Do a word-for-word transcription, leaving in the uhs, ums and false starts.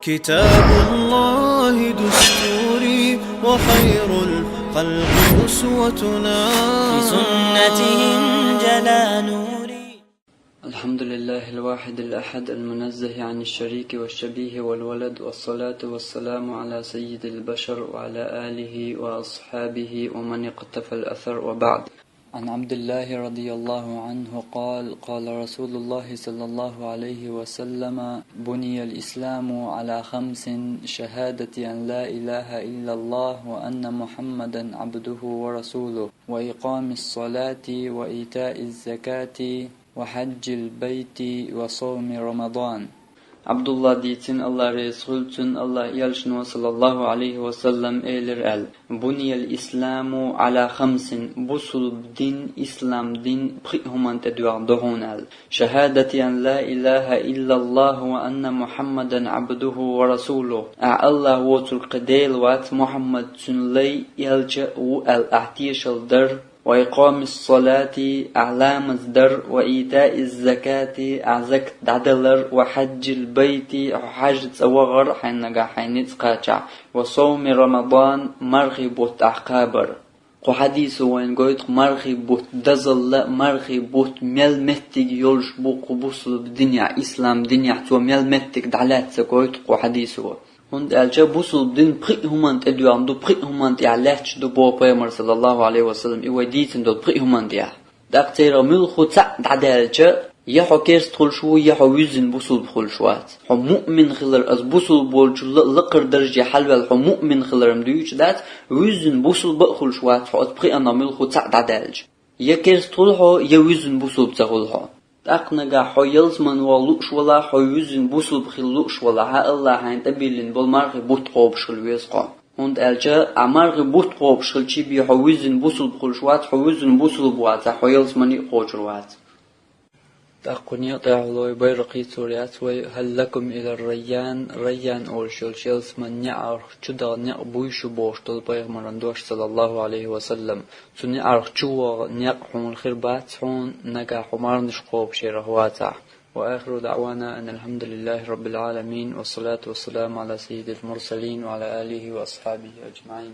كتاب الله دستوري وخير الخلق أسوتنا. بسنته انجلى نوري. الحمد لله الواحد الأحد المنزه عن الشريك والشبيه والولد، والصلاة والسلام على سيد البشر وعلى آله وأصحابه ومن اقتفى الأثر، وبعد. عن عبد الله رضي الله عنه قال: قال رسول الله صلى الله عليه وسلم: بني الإسلام على خمس: شهادة أن لا إله إلا الله وأن محمدا عبده ورسوله، وإقام الصلاة وإيتاء الزكاة وحج البيت وصوم رمضان. Абдулла дийцин, Аллах реза хуьлда цунна, Аллах элчано, саллаллаху алейхи ва саллам, элира аьлла: «Буниял исламу ала хамсин», бусулба дин, ислам дин пхиъ хӀуманна тӀе доьгӀна ду хьуна аьлла. «Шахадати ан ла илаха иллаллаху ва анна Мухаммадан абдуху ва расулуху». Ахь Аллах воцург кхин Дела вац, Мухаммад цуьнан лай, элча а ву аьлла ахь тешал дар, «ва икъамис-салати», ахь ламаз дар, «ва итаиз-закати», ахь закат дӀадалар, «ва хьаджил-байти», хьо хьажа цӀа вахар, хьайна нагахь хьайн ницкъ кхачахь, «ва сауми Рамадан», мархий бутт ахь кхабар. Кху хьадисо вайна гойту мархий бутт дозалла, мархий бутт мел меттиг йолуш бу кху бусулба динехь, ислам динехь, цо мел меттиг дӀалаьцна гойту кху хьадисо. ХӀунда аьлча бусулба дин пхиъ хӀуманна тӀе доьгӀна ду, пхиъ хӀуманна тӀехь лаьтташ ду боху Пайхамар, саллаллаху алейхи ва саллам, и вай дийцина долу пхиъ хӀуманна тӀехь. ТӀаккха церах муьлхха цхьаъ дӀадаьлча, я хьо керста хуьлуш ву, я хьо вуьззина бусулба хуьлуш вац. Хьо муъмин хилар, аса бусулба волчул а лакхара дарже хьалаваьлла хьо муъмин хилар-м дуьйцуш дац, вуьззина бусулба а хуьлуш вац хьо аса пхиъанах муьлхха цхьаъ дӀадаьлча. Я керста хуьлу хьо, я вуьззина бусулба ца хуьлу хьо. ТӀаккха нагахь хьо ялсамани ваха лууш валахь, хьо вуьззина бусулба хила лууш валахь, Аллах хьайна тӀебиллина болу мархий бутт кхобуш хила веза хьо. ХӀунда аьлча ахь мархий бутт кхобуш хилча бен хьо вуьззина бусулба хуьлуш вац, хьо вуьззина бусулба вацахь, хьо ялсамани а кхочур вац. ТӀаккха кху некъа тӀехь лой байракх йийцур яц вай: «Хьал лакум илар-райян», райян олуш йолчу ялсаманин неӀарх чу даха некъ буй шу бохуш долу Пайхамаран дош, саллаллаху алейхи ва саллам. Цу неӀарх чу ваха некъ хьуна хир бац хьуна, нагахь хьо марханаш кхобуш ярах вацахь. وآخر دعوانا أن الحمد لله رب العالمين، والصلاة والسلام على سيد المرسلين وعلى آله وأصحابه أجمعين.